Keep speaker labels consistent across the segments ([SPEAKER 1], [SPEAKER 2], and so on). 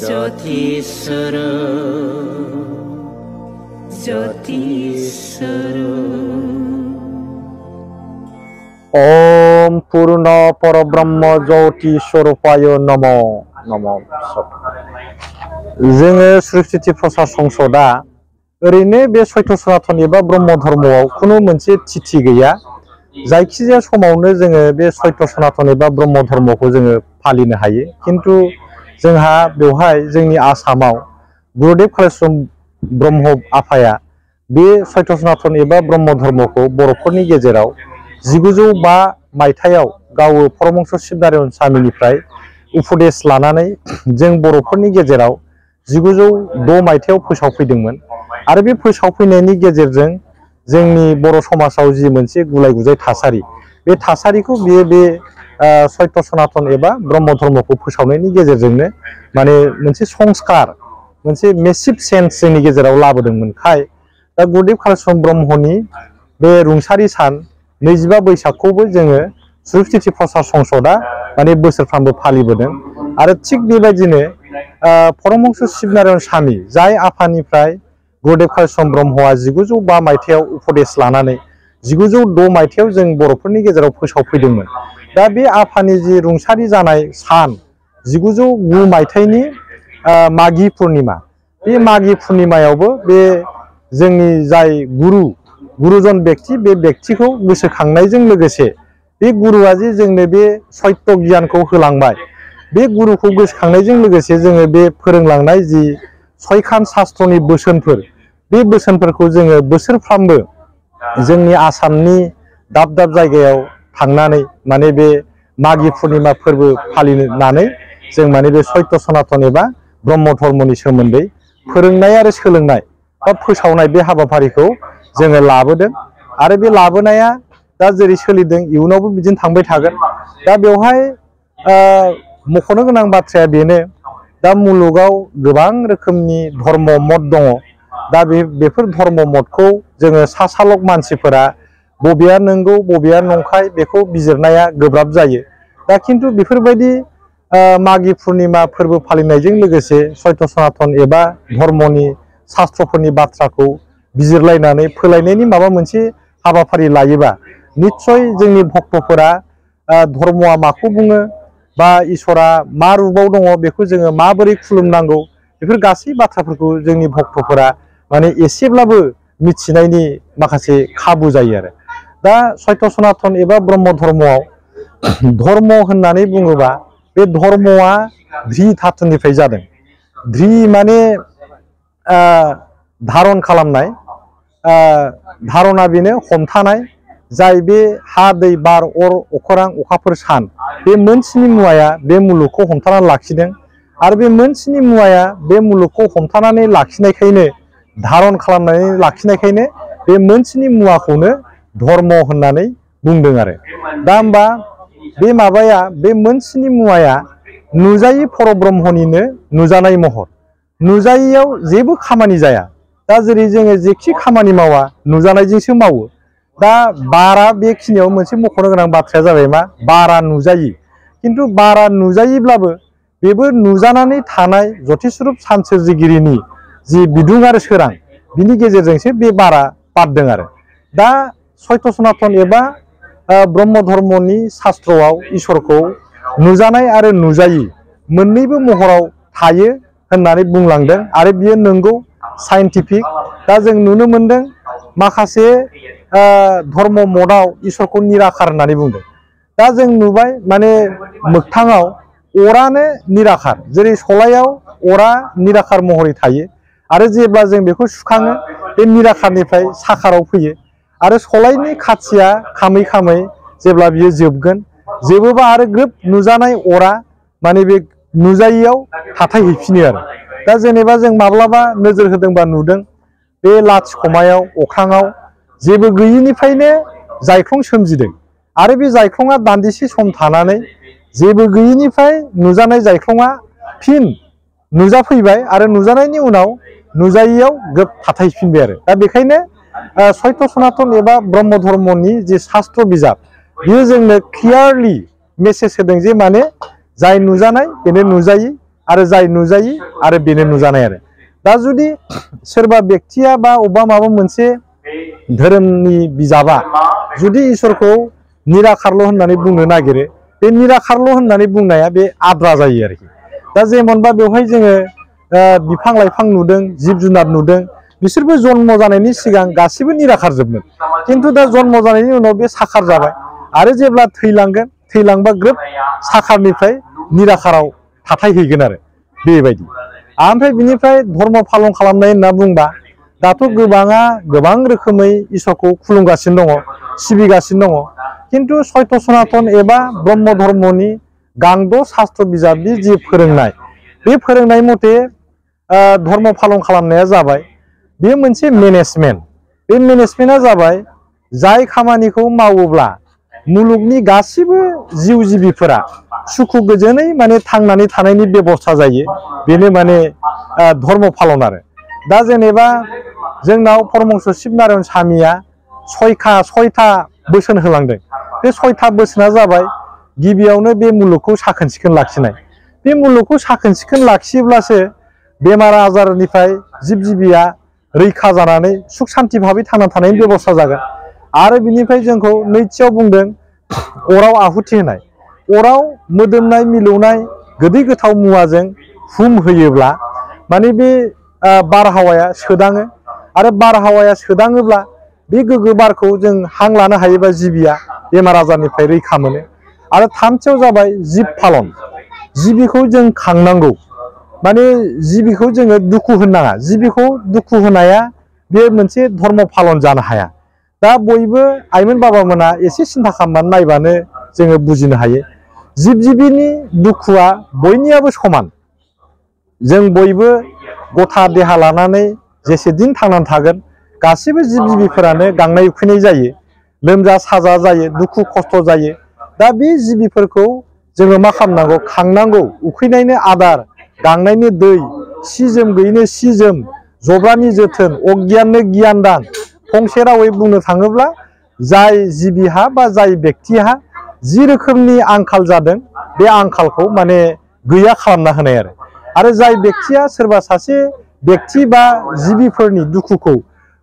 [SPEAKER 1] ज्योतिस्वर ज्योतिस्वर
[SPEAKER 2] ओम पूर्ण परब्रह्म ज्योति स्वरूपाय नमो नमो। जोङो सृष्टि प्रसाद संसदा ओरैनो बे सैत्र सनातन एबा ब्रह्म धर्मआव खुनु मोनसे तिथि गैया। जायखिजाया समावनो जोङो बे सैत्र सनातन एबा ब्रह्म धर्मखौ जोङो फालिनो हायो। किन्तु जोंहा बेवहाय जोंनि आसामाव गुरुदेव कालिचरण ब्रह्म आफाया बे सैत्र सनातन एबा ब्रह्म धर्मखौ बर'फोरनि गेजेराव 1905 मायथाइयाव गाव परमहंस शिबनारायण स्वामीनिफ्राय उपदेश लानानै जों बर'फोरनि गेजेराव 1906 मायथाइयाव फोसावफैदोंमोन। आरो बे फोसावफैनायनि गेजेरजों जोंनि बर' समाजाव जि मोनसे गुलाय गुजाय थासारि, बे थासारिखौ बियो बे सैत्र सनातन एबा ब्रह्म धर्मखौ फोसावनायनि गेजेरजोंनो माने मोनसे संस्कार, मोनसे मेसिभ चेन्ज जोंनि गेजेराव लाबोदोंमोनखाय दा गुरुदेव कालिचरण ब्रह्मनि बे रुंसारि सान 25 बैसागखौबो जोङो सृष्टि प्रसाद संसदा माने बोसोरफ्रामबो फालिबोदों। आरो थिग बेबायदिनो परमहंस शिबनारायण स्वामी जाय आफानिफ्राय गुरुदेव कालिचरण ब्रह्मआ 1905 मायथाइयाव उपदेश लानानै 1906 मायथाइयाव जों बर'फोरनि गेजेराव फोसावफैदोंमोन। दा बे आफानि जि रुंसारि जानाय सान 1909 मायथाइनि माघी पुर्णिमा, बे माघी पुर्णिमायावबो बे जोंनि जाय गुरुजन व्यक्ति, बे व्यक्तिखौ गोसोखांनायजों लोगोसे बे गुरुआ जे जोंनो बे सत्य गियानखौ होलांबाय, बे गुरुखौ गोसोखांनायजों लोगोसे जोङो बे फोरोंलांनाय जि सयखान शास्त्रनि बोसोनफोर, बे बोसोनफोरखौ जोङो बोसोरफ्रामबो जोंनि आसामनि दाब दाब जायगायाव थांनानै माने बे माघी पुर्णिमा फोरबो फालिनानै जों माने बे सैत्र सनातन एबा ब्रह्म धर्मनि सोमोन्दै फोरोंनाय आरो सोलोंनाय बा फोसावनाय बे हाबाफारिखौ जोङो लाबोदों। आरो बे लाबोनाया दा जेरै सोलिदों इयुनावबो बिदिनो थांबाय थागोन। दा बेवहाय मख'नो गोनां बाथ्राया बेनो, दा मुलुगाव गोबां रोखोमनि धर्म मत दङ। दा बेफोर धर्म मतखौ जोङो सा सालक मानसिफोरा बबेया नंगौ बबेया नंखाय बेखौ बिजिरनाया गोब्राब जायो। दा खिन्थु बेफोरबायदि माघी पुर्णिमा फोरबो फालिनायजों लोगोसे सैत्र सनातन एबा धर्मनि शास्त्रफोरनि बाथ्राखौ बिजिरलायनानै फोलायनायनि माबा मोनसे हाबाफारि लायोबा निस्सय जोंनि भक्तफोरा धर्मआ माखौ बुङो बा इसोरा मा रुपाव दङ, बेखौ जोङो माबोरै खुलुमनांगौ, बेफोर गासै बाथ्राफोरखौ जोंनि भक्तफोरा माने एसेब्लाबो मिथिनायनि माखासे खाबु जायो आरो। दा सैत्र सनातन एबा ब्रह्म धर्मआव धर्म होननानै बुङोबा बे धर्मआ ध्रि धातुनिफ्राय जादों। ध्रि माने धारन खालामनाय, धारना बेनो हमथानाय, जाय बे हा दै बार अर अखरां अखाफोर सान बे मोनस्नि मुवाया बे मुलुगखौ हमथाना लाखिदों। आरो बे मोनस्नि मुवाया बे मुलुगखौ हमथानानै लाखिनायखायनो, धारन खालामनानै लाखिनायखायनो बे मोनस्नि मुवाखौनो धर्म होननानै बुंदों आरो। दा होमबा बे माबाया, बे मोनस्नि मुवाया नुजायै परब्रह्मनिनो नुजानाय महर, नुजायैयाव जेबो खामानि जाया। दा जेरै जोङो जेखि खामानि मावा नुजानायजोंसो मावो। दा बारा बेखिनियाव मोनसे मख'नो गोनां बाथ्राया जाबाय मा, बारा नुजायि। खिन्थु बारा नुजायैब्लाबो बेबो नुजानानै थानाय ज्योतिस्वरूप सान सोरजिगिरिनि जि बिदुं आरो सोरां, बिनि गेजेरजोंसो बे बारा बारदों आरो। दा सैत्र सनातन एबा ब्रह्म धर्मनि शास्त्रआव इसोरखौ नुजानाय आरो नुजायि मोननैबो महराव थायो होननानै बुंलांदों। आरो बियो नंगौ, साइन्टिफिक। दा जों नुनो मोनदों माखासे धर्म मदआव इसोरखौ निराकार होननानै बुंदों। दा जों नुबाय माने मोगथाङाव अरानो निराकार, जेरै सलायाव अरा निराकार महरै थायो। आरो जेब्ला जों बेखौ सुखाङो बे निराकारनिफ्राय साकाराव फैयो। आरो सलायनि खाथिया खामै खामै जेब्ला बियो जोबगोन, जोबोबा आरो ग्रोब नुजानाय अरा माने बे नुजायैयाव थाथायहैफिनो आरो। दा जेनेबा जों माब्लाबा नोजोर होदोंबा नुदों बे लाथिखमायाव अख्राङाव जेबो गैयिनिफ्रायनो जायख्लं सोमजिदों। आरो बे जायख्लङा दान्दिसे सम थानानै जेबो गैयिनिफ्राय नुजानाय जायख्लङा फिन नुजाफैबाय आरो नुजानायनि उनाव नुजायैयाव ग्रोब थाथायफिनबाय आरो। दा बेखायनो सैत्र सनातन एबा ब्रह्म धर्मनि जे शास्त्र बिजाब, बियो जोंनो क्लियारलि मेसेज होदों जे माने जाय नुजानाय बेनो नुजायि, आरो जाय नुजायि आरो बेनो नुजानाय आरो दा जुदि सोरबा बेक्तिया बा अबा माबा मोनसे धोरोमनि बिजाबा जुदि इसोरखौ निराकारल' होननानै बुंनो नागिरो बे निराकारल' होननानै बुंनाया बे आद्रा जायो आरोखि दा जेमनबा बेवहाय जोङो बिफां लाइफां नुदों जिब जुनार नुदों बिसोरबो जन्म जानायनि सिगां गासिबो निराकारजोबमोन किन्तु दा जन्म जानायनि उनाव बे साकार जाबाय आरो जेब्ला थैलांगोन थैलांबा ग्रोब साकारनिफ्राय निराकाराव थाथायहैगोन आरो बेबायदि ओमफ्राय बिनिफ्राय धर्म फालन खालामनाय होनना बुंबा दाथ' गोबां रोखोमै इसोरखौ खुलुमगासिनो दङ सिबिगासिनो दङ किन्तु सत्य सनातन एबा ब्रह्म धर्मनि गांद' शास्त्र बिजाबनि जि फोरोंनाय बे फोरोंनाय मथे धर्म फालन खालामनाया जाबाय बे मोनसे मेनेजमेन्ट बे मेनेजमेन्टआ जाबाय जाय खामानिखौ मावोब्ला मुलुगनि गासिबो जिउ जिबिफोरा सुखु गोजोनै माने थांनानै थानायनि बेबस्था जायो बेनो माने धर्म फालन आरो दा जेनेबा जोंनाव परमहंस शिबनारायण स्वामिया सयथा बोसोन होलांदों बे सयथा बोसोना जाबाय गिबियावनो बे मुलुगखौ साखोन सिखोन लाखिनाय बे मुलुगखौ साखोन सिखोन लाखियोब्लासो बेमार आजारनिफ्राय जिब जिबिया रैखा जानानै सुख शान्ति भाबै थांना थानायनि बेबस्था जागोन आरो बिनिफ्राय जोंखौ नैथियाव बुंदों अराव आहुति होनाय अराव मोदोमनाय मिलौनाय गोदै गोथाव मुवाजों हुम होयोब्ला माने बे बारहावाया सोदाङो आरो बारहावाया सोदाङोब्ला बे गोग्गो बारखौ जों हां लानो हायोबा जिबिया बेमार आजारनिफ्राय रैखा मोनो आरो थामथियाव जाबाय जिब फालन जिबिखौ जों खांनांगौ माने जिबिखौ जोङो दुखु होनाङा जिबिखौ दुखु होनाया बे मोनसे धर्म फालन जानो हाया दा बयबो आइमोन बाबामोना एसे सिन्था खालामनानै नायबानो जोङो बुजिनो हायो जिब जिबिनि दुखुआ बयनियाबो समान जों बयबो गथा देहा लानानै जेसे दिन थांनानै थागोन गासिबो जिब जिबिफोरानो गांनाय उखैनाय जायो लोमजा साजा जायो दुखु खस्थ' जायो दा बे जिबिफोरखौ जोङो मा खालामनांगौ खांनांगौ उखैनायनो आदार गांनायनि दै सि जोम गैयैनो सि जोम जब्रानि जोथोन अगियाननो गियान दान फंसे रावै बुंनो थाङोब्ला जाय जिबिहा बा जाय बेक्तिहा जि रोखोमनि आंखाल जादों बे आंखालखौ माने गैया खालामना होनाय आरो जाय बेक्तिया सोरबा सासे बेक्ति बा जिबिफोरनि दुखुखौ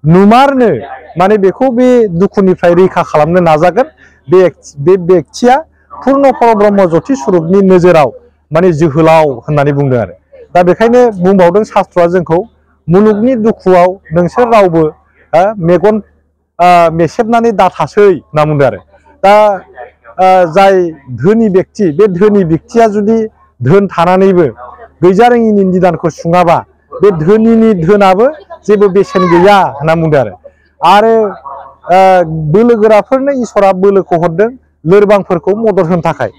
[SPEAKER 2] नुमारनो माने बेखौ बे दुखुनिफ्राय रैखा खालामनो नाजागोन बे बेक्तिया पुर्ण परब्रह्म ज्योति स्वरूपनि नोजोराव माने जोहोलाव होननानै बुंदों आरो दा बेखायनो बुंबावदों शास्त्रआ जोंखौ मुलुगनि दुखुआव नोंसोर रावबो मेगन मेसेबनानै दाथासै होनना बुंदों आरो दा जाय धोनि बेक्ति बे धोनि बेक्तिया जुदि धोन थानानैबो गैजारोङिनि निदानखौ सुङाबा बे धोनिनि धोनाबो जेबो बेसेन गैया होनना बुंदों आरो बोलोगोराफोरनो इसोरा बोलोखौ हरदों लोरबांफोरखौ मदद होनो थाखाय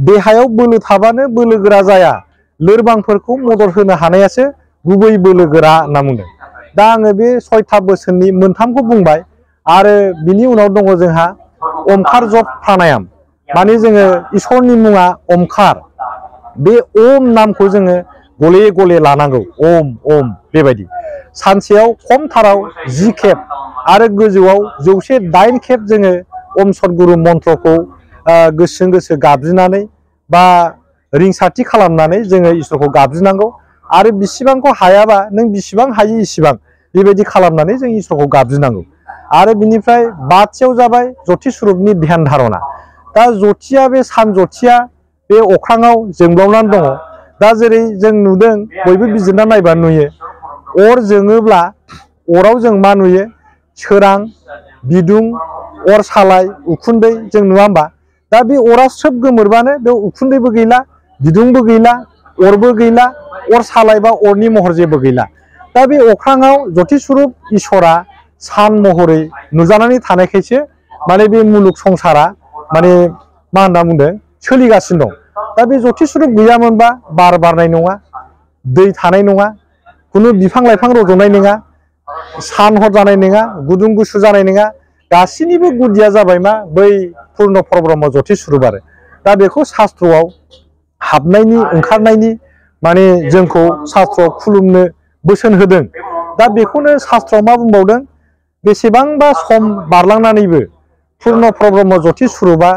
[SPEAKER 2] देहायाव बोलो थाबानो बोलोगोरा जाया लोरबांफोरखौ मदद होनो हानायासो गुबै बोलोगोरा होनना बुंदों दा आङो बे सयथा बोसोननि मोनथामखौ बुंबाय आरो बिनि उनाव दङ जोंहा ओमकार जप प्राणायाम माने जोङो इसोरनि मुङा ओमकार बे ओम नामखौ जोङो गले गले लानांगौ ओम ओम बेबायदि सानसेयाव खमथाराव 10 खेब आरो गोजौआव 108 खेब जोङो ओम सद्गुरु मन्त्रखौ गोसोजों गोसो गाबज्रिनानै बा रिंसारथि खालामनानै जोङो इसोरखौ गाबज्रिनांगौ आरो बिसिबांखौ हायाबा नों बिसिबां हायो इसिबां बेबायदि खालामनानै जों इसोरखौ गाबज्रिनांगौ आरो बिनिफ्राय बाथियाव जाबाय ज्योति स्वरूपनि ध्यान धारणा दा ज्योतिया बे सान ज्योतिया बे अख्राङाव जोंब्लावनानै दङ दा जेरै जों नुदों बयबो बिजिरना नायबा नुयो अर जोङोब्ला अराव जों मा नुयो सोरां बिदुं अर सालाय उखुन्दै जों नुवा होमबा दा बे अरा सोब गोमोरबानो बे उखुन्दैबो गैला बिदुंबो गैला अरबो गैला अर सालायबा अरनि महर जेबो गैला दा बे अख्राङाव ज्योति स्वरूप इसोरा सान महरै नुजानानै थानायखायसो माने बे मुलुग संसारा माने मा होनना बुंदों सोलिगासिनो दं दा बे ज्योति स्वरूप गैयामोनबा बार बारनाय नङा दै थानाय नङा खुनु बिफां लाइफां रज'नाय नङा सान हर जानाय नङा गुदुं गुसु जानाय नङा गासैनिबो गुदिया जाबाय मा बै पुर्ण परब्रह्म ज्योति स्वरूप आरो दा बेखौ शास्त्रआव हाबनायनि ओंखारनायनि माने जोंखौ शास्त्रआव खुलुमनो बोसोन होदों दा बेखौनो शास्त्रआव मा बुंबावदों बेसेबांबा सम बारलांनानैबो पुर्ण परब्रह्म ज्योति स्वरूपआ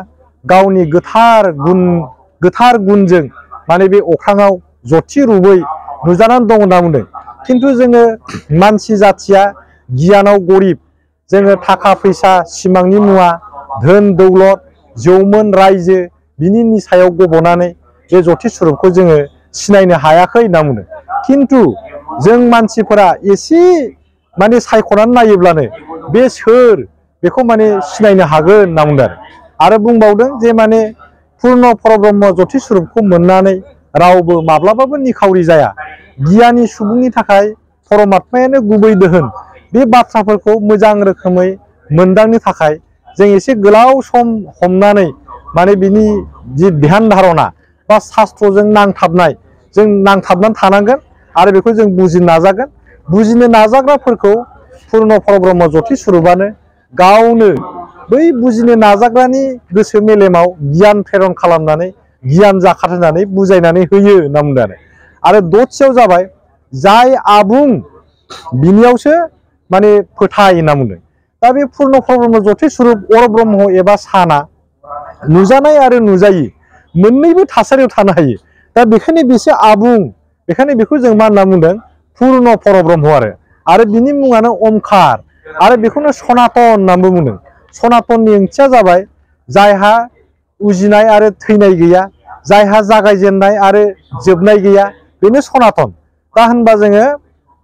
[SPEAKER 2] गावनि गोथार गुनजों माने बे अख्राङाव जथि रुबै नुजानानै दं होनना बुंदों। खिन्थु जोङो मानसि जाथिया गियानाव गरिब, जोङो थाखा फैसा सिमांनि मुवा धोन दौलत जौमोन रायजो बिनि निसायाव गबनानै बे जथि स्वरूपखौ जोङो सिनायनो हायाखै होनना बुंदों। खिन्थु जों मानसिफोरा एसे माने सायख'नानै नायोब्लानो बे सोर बेखौ माने सिनायनो हागोन होनना बुंदों आरो बुंबावदों जे माने पुर्ण परब्रह्म जथि स्वरूपखौ मोननानै रावबो माब्लाबाबो निखावरि जाया। गियानि सुबुंनि थाखाय परमात्मायानो गुबै दोहोन। बे बाथ्राफोरखौ मोजां रोखोमै मोनदांनो थाखाय जों एसे गोलाव सम हमनानै माने बिनि जि ध्यान धारणा बा शास्त्रजों नांथाबनाय जों नांथाबनानै थानांगोन आरो बेखौ जों बुजिनो नाजागोन। बुजिनो नाजाग्राफोरखौ पुर्ण परब्रह्म जथि स्वरूपानो गावनो बै बुजिनो नाजाग्रानि गोसो मेलेमाव गियान प्रेरण खालामनानै गियान जाखार होनानै बुजायनानै होयो होनना बुंदों आरो दथियाव जाबाय जाय आबुं बिनियावसो माने फोथाय होनना बुंदों। दा बे पुर्ण परब्रह्म जथि स्वरूप अर ब्रह्म एबा साना नुजानाय आरो नुजायि मोननैबो थासारियाव थानो हायो। दा बेखायनो बेसे आबुं, बेखायनो बेखौ जों मा होनना बुंदों पुर्ण परब्रह्म आरो बिनि मुङानो ओमखार आरो बेखौनो सनातन होननानैबो बुंदों। सनातननि ओंथिया जाबाय जायहा उजिनाय आरो थैनाय गैया, जायहा जागायजेननाय आरो जोबनाय गैया, बेनो सनातन। दा होनबा जोङो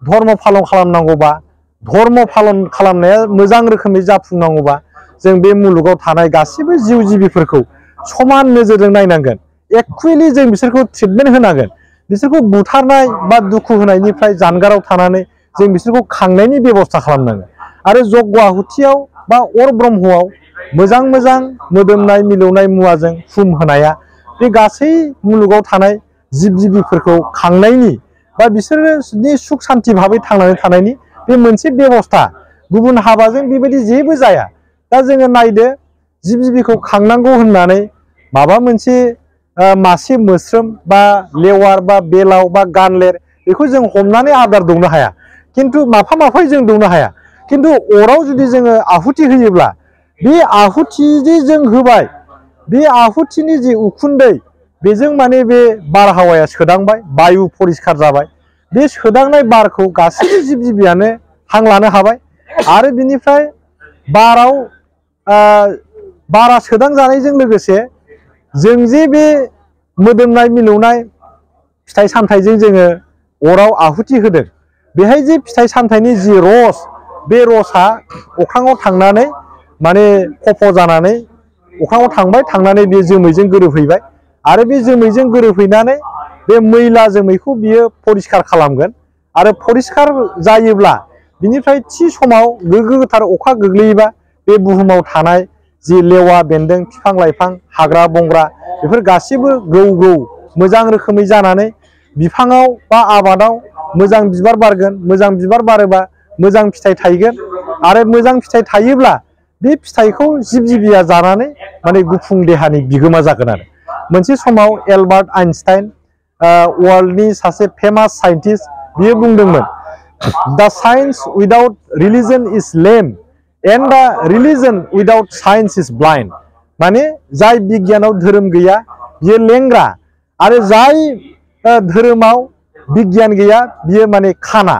[SPEAKER 2] धर्म फालन खालामनांगौबा, धर्म फालन खालामनाया मोजां रोखोमै जाफुंनांगौबा जों बे मुलुगाव थानाय गासिबो जिउ जिबिफोरखौ समान नोजोरजों नायनांगोन। एक्चुवेलि जों बिसोरखौ ट्रिटमेन्ट होनांगोन। बिसोरखौ बुथारनाय बा दुखु होनायनिफ्राय जानगाराव थानानै जों बिसोरखौ खांनायनि बेबस्था खालामनांगोन आरो जग्य आहुतियाव बा अर ब्रह्मआव मोजां मोजां मोदोमनाय मिलौनाय मुवाजों हुम होनाया बे गासै मुलुगाव थानाय जिब जिबिफोरखौ खांनायनि बा बिसोरनि सुख सान्ति भाबै थांनानै थानायनि बे मोनसे बेबस्था। गुबुन हाबाजों बेबायदि जेबो जाया। दा जोङो नायदो जिब जिबिखौ खांनांगौ होननानै माबा मोनसे मासे मोस्रोम बा लेवार बा बेलाव बा गानलेर बेखौ जों हमनानै आदार दौनो हाया। खिन्थु माफा माफायै जों दौनो हाया। खिन्थु अराव जुदि जोङो आहुति होयोब्ला बे आहुति जे जों होबाय, बे आहुतिनि जि उखुन्दै बेजों माने बे बारहावाया सोदांबाय, बायु परिष्कार जाबाय। बे सोदांनाय बारखौ गासैबो जिब जिबियानो हां लानो हाबाय आरो बिनिफ्राय बारा सोदांजानायजों लोगोसे जों जे बे मोदोमनाय मिलौनाय फिथाइ सामथाइजों जोङो अराव आहुति होदों, बेहाय जे फिथाइ सामथाइनि जि रस, बे रसआ अख्राङाव थांनानै माने खफ' जानानै अख्राङाव थांबाय, थांनानै बे जोमैजों गोरोबहैबाय आरो बे जोमैजों गोरोबहैनानै बे मैला जोमैखौ बियो परिष्कार खालामगोन आरो परिष्कार जायोब्ला बिनिफ्राय थि समाव गोग्गो गोथार अखा गोग्लैयोबा बे बुहुमाव थानाय जि लेवा बेन्दों बिफां लाइफां हाग्रा बंग्रा बेफोर गासिबो ग्रौ ग्रौ मोजां रोखोमै जानानै बिफाङाव बा आबादाव मोजां बिबार बारगोन। मोजां बिबार बारोबा मोजां फिथाइ थायगोन आरो मोजां फिथाइ थायोब्ला बे फिथाइखौ जिब जिबिया जानानै माने गुफुं देहानि बिगोमा जागोन आरो। मोनसे समाव एलबार्ट आइनस्टाइन वर्ल्डनि सासे फेमास साइन्टिस्ट बियो बुंदोंमोन, दा science without religion is lamp and दा रिलिजन उइदाउट साइन्स इज ब्लाइन्ड। माने जाय बिगियानाव धोरोम गैया बियो लेंग्रा आरो जाय धोरोमाव बिगियान गैया बियो माने खाना।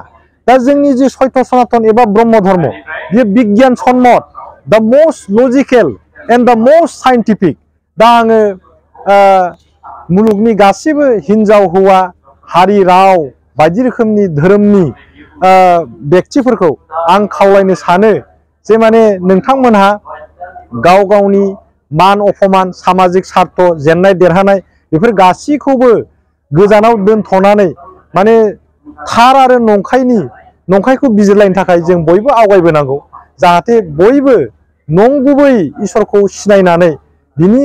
[SPEAKER 2] दा जोंनि जे सत्य सनातन एबा ब्रह्म धर्म बियो बिगियान सम्मत, the most logical and the most scientific. दा आङो मुलुगनि गासिबो हिन्जाव हौवा हारि राव बायदि रोखोमनि धोरोमनि व्यक्तिफोरखौ आं खावलायनो सानो जे माने नोंथांमोनहा गाव गावनि मान अपमान सामाजिक सार्थ जेननाय देरहानाय बेफोर गासैखौबो गोजानाव दोनथ'नानै माने थार आरो नंखायखौ बिजिरलायनो थाखाय जों बयबो आवगायबोनांगौ। जाहाथे बयबो नंगुबै इसोरखौ सिनायनानै बिनि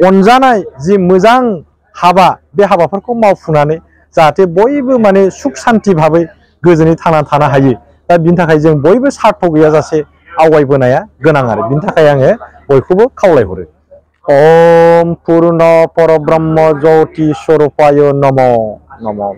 [SPEAKER 2] अनजानाय जि मोजां हाबा बे हाबाफोरखौ मावफुंनानै जाहाथे बयबो माने सुख सान्ति भाबै गोजोनै थांनानै थानो हायो। दा बिनि थाखाय जों बयबो सार्थ गैयाजासे आवगायबोनाया गोनां आरो बिनि थाखाय आङो बयखौबो खावलायहरो। ओम पुर्ण परब्रह्म ज्योति स्वरूपाय नमः नमः।